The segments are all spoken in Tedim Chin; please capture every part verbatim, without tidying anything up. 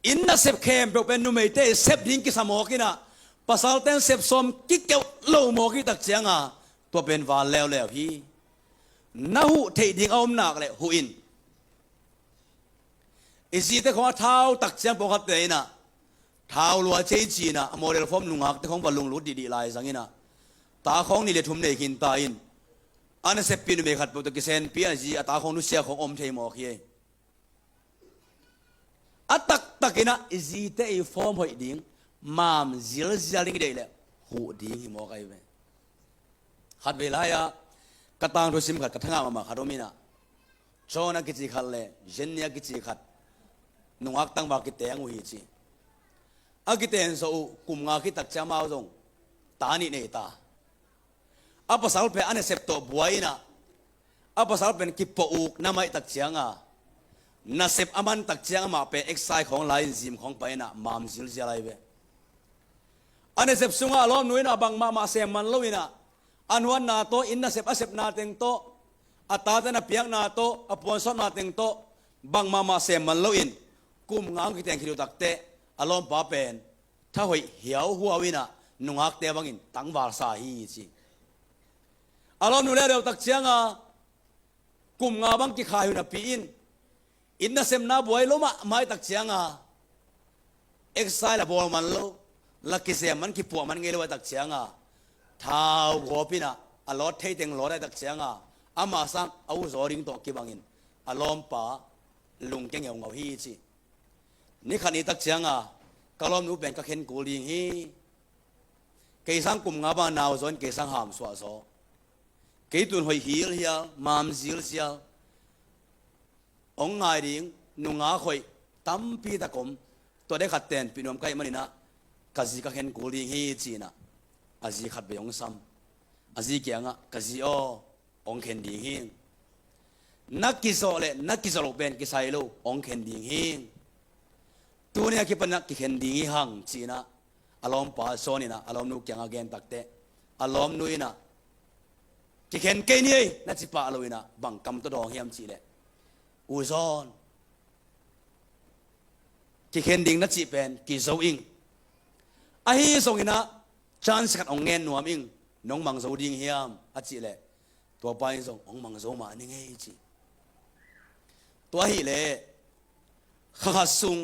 Inn nasep khempeuh pen numeite i sep ding kisa mawk inah, pasalte'n sep sawm kikeuh lo mawk hi tak cianga, tua pen val leuleu hi. Na huh theih ding a om nak leh huh in. I zite khawng a thau tak ciang pawlkhatte inah, thau lua cei cinah a model form nungakte khawng va lunglut dihdih lai zang inah, ta khawng nih le thum nei khinta in, a naseppih numei khat peuh tawh kisenpi a zi a ta khawng nusia khawng om thei mawk hi ei. A taktak inah i zite i form hoih ding, mam zilzial ding i deih leh huh ding hi mawk ahi ve. Khatvei lai-ah ka tangthu sim khat, ka thangah mahmah khat om inah, John a kici khat le Jenny a kici khat nungak tangval kiteng uh hi ci. A kiteng zawh uh kum nga khit tak ciang amau zong ta nih nei ta. A pasal pen a nasep tawh buai inah, a pasal pen kipuah uk na maih tak cianga, nasep a man tak ciang amah pen exercise khawng la-in gym khawng pai inah mam zilzial ahi ve. A nasep sungah a lawmnu inah bangmah mah sem man lo inah, a nuanna tawh, inn nasep a sepna teng tawh, a tate na piakna tawh, a puansawtna teng tawh bangmah mah sem man loin, kum nga hong kiteng khit uh takteh a lawmpa pen tha hoih hiauhuau inah nungakte bangin tangval sa hi ci. A lawmnu le a deuh tak cianga kum nga bang kikhai hun a pi in, inn nasepna buai lo mahmah i tak cianga exercise la bawl man lo, la kizem man, kipuah man ngei lo a i tak cianga, thau gawp inah a lawt thei teng lawt a i tak cianga, amah sang a uzaw ding tawh kibangin a lawmpa lungkia ngeungau hi ci. Ni khat ni tak cianga ka lawmnu pen ka khen kul ding hi. Kei sang kum nga bang a nau zaw in, kei sang hamsuah zaw. Kei tun hoih hilhial, mam zilzial, hong ngai ding nungak hoih tampi tak om. Tua dek khat tenpih nuam ka hih man inah ka zi ka khen kul ding hi ci inah, a zi khatvei hong sam. A zi kiangah, ka zi aw, hong khen ding hi. Na kizawh le na kizawh loh pen kisai lo, hong khen ding hi. Tuni a kipan inah kikhen ding hi hang ci inah a lawmpa zawn inah a lawmnu kiangah gen takteh, a lawmnu inah, kikhen kei ni ei, na ci pah lo inah bang kam tawh dawng hiam cih leh, u zawn, kikhen ding na cih pen kizo ing. Ahi zong inah chance khat hong ngen nuam ing, nong mang zo ding hiam a cih leh, tua pa in zong, hong mang zo mah ning ei ci. Tua ahih leh kha khat sung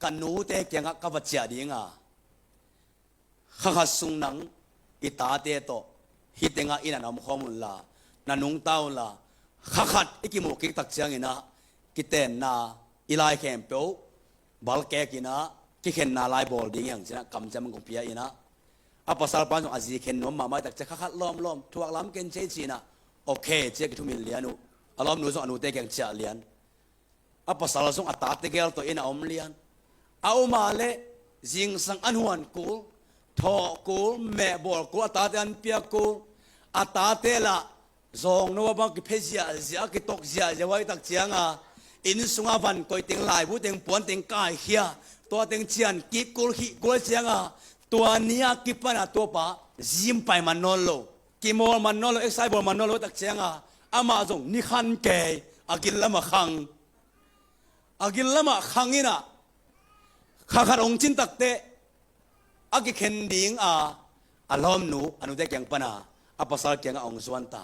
ka nute kiangah ka va ciah ding a, kha khat sung nang i tate tawh hih tengah inn ah na om khawm un la, na nungta un la, kha khat i kimuh kik tak ciang inah kitenna i lai khempeuh balkek inah kikhenna lai bawl ding hi hang ci inah kamciam kong pia inah, a pasal pan zong a zi khen nuam mahmah i tak ciang kha khat lawmlawm thuak lam ken ci ei ci inah, okay ci a kithumil lian uh. A lawmnu zong a nute kiang ciah lian. A pasal zong a tate gel tawh inn ah om lian. A um a leh zingsang an huan kul, thawh kul, mehbawl kul, a tate an piak kul. A tate lah zawngno a bang kiphia ziahziah, a kitok ziahziah uh ahih tak ciang a, inn sungah van koih teng, laibu teng, puan teng kaikhia, tua teng cian kik kul, khih kul ahih ciang a, tua ni a kipan a tua pa gym pai man nawn lo, kimawl man nawn lo, exercise bawl man nawn lo ahih tak ciang a, amah zong ni khan kei a gil lamah khang. A gil lamah khang inah kha khat hong cin takteh a kikhen ding a, a lawmnu a nute kiang pan a, a pasal kiangah hong zuan ta.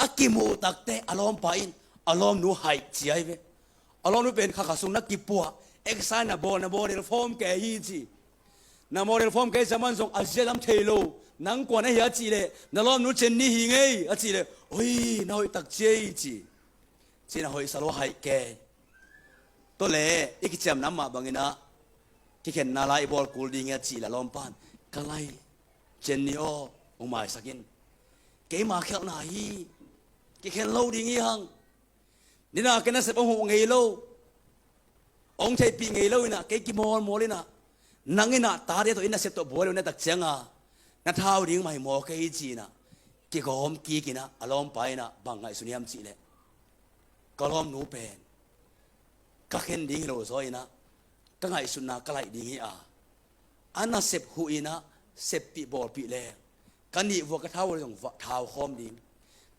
A kimuh takteh a lawmpa in a lawmnu haih ci ahi ve. A lawmnu pen kha khat sung na kipuah, exercise na bawl, na model form kei hi ci. Na model form kei zaman zong a ziazam thei lo. Nang kua na hi a cih leh, na lawmnu Jenny hi ing ei a cih leh, oi, na hoih tak ci ei ci. Ci inah hoih sa lo, haih kei. Tua leh i kiciamna mah bang inah kikhenna lai i bawl kul ding hi a cih leh a lawmpa in, ka lai Jenny aw, hong maisak in. Keima khialhna hi, kikhen lo ding hi hang. Nidang a kei nasep hong huh ngei lo, hong theihpih ngei lo inah kei kimawlmawl inah, nang inah tate tawh inn nasep tawh buai lo na tak ciang a, na thau ding mah hi mawk ei ci inah kigawm kik inah, a lawmpa inah bang ngaihsun hiam cih leh, ka lawmnu pen ka khen ding hi lo zaw inah ka ngaihsutna ka laih ding hi a, a nasep huh inah seppih bawlpih leng, ka nihvua ka thau uh leh zong va thau khawm ding,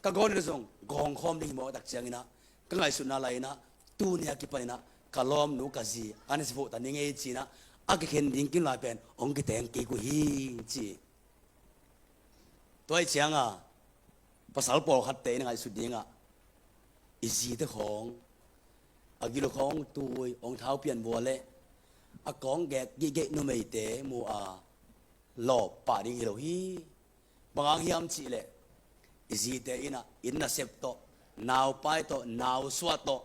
ka gawng uh leh zong gawng khawm ding hi mawk a tak ciang inah ka ngaihsutna laih inah tuni a kipan inah ka lawmnu ka zi a na sep uh ta ning ei ci-in ah, a kikhen ding kim lai pen hong kiteng kik uh hi ci. Tua ahih ciangin pasal pawlkhatte in ngaihsut dingin, i zite khawng a gilo khawng hong tui, hong thau pian vua leh a kawng gek gihgeh numeite mu a lawp pah ding hi lo hi. Bang hang hiam cih leh i zite in ah inn nasep tawh, naupai tawh, nausuah tawh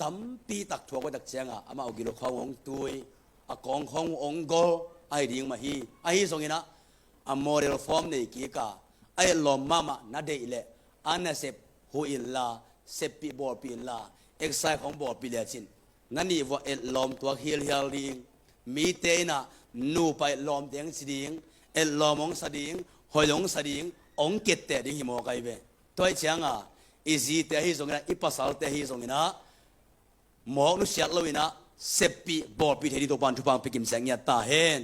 tampi tak thuak uh tak ciangin amau gilo khawng hong tui, a kawng khawng hong gol ahi ding mah hi. Ahi zongin ah a model form nei kik a, a etlawm mahmah na deih leh a nasep huh inla, seppih bawlpih inla, exercise khawng bawlpih lecin na nih vua etlawm tuak hilhial ding. Mite in ah nupa etlawm teng ci ding, etlawm hong sa ding, hoih hong sa ding, hong kitteh ding hi mawk ahi ve. Tua ahih ciangin i zite ahi zongin ah, i pasalte ahi zongin ah mawk nusiat loin ah seppih bawlpih thei ding Topa'n thupha hong pia kimseng ngiat ta hen.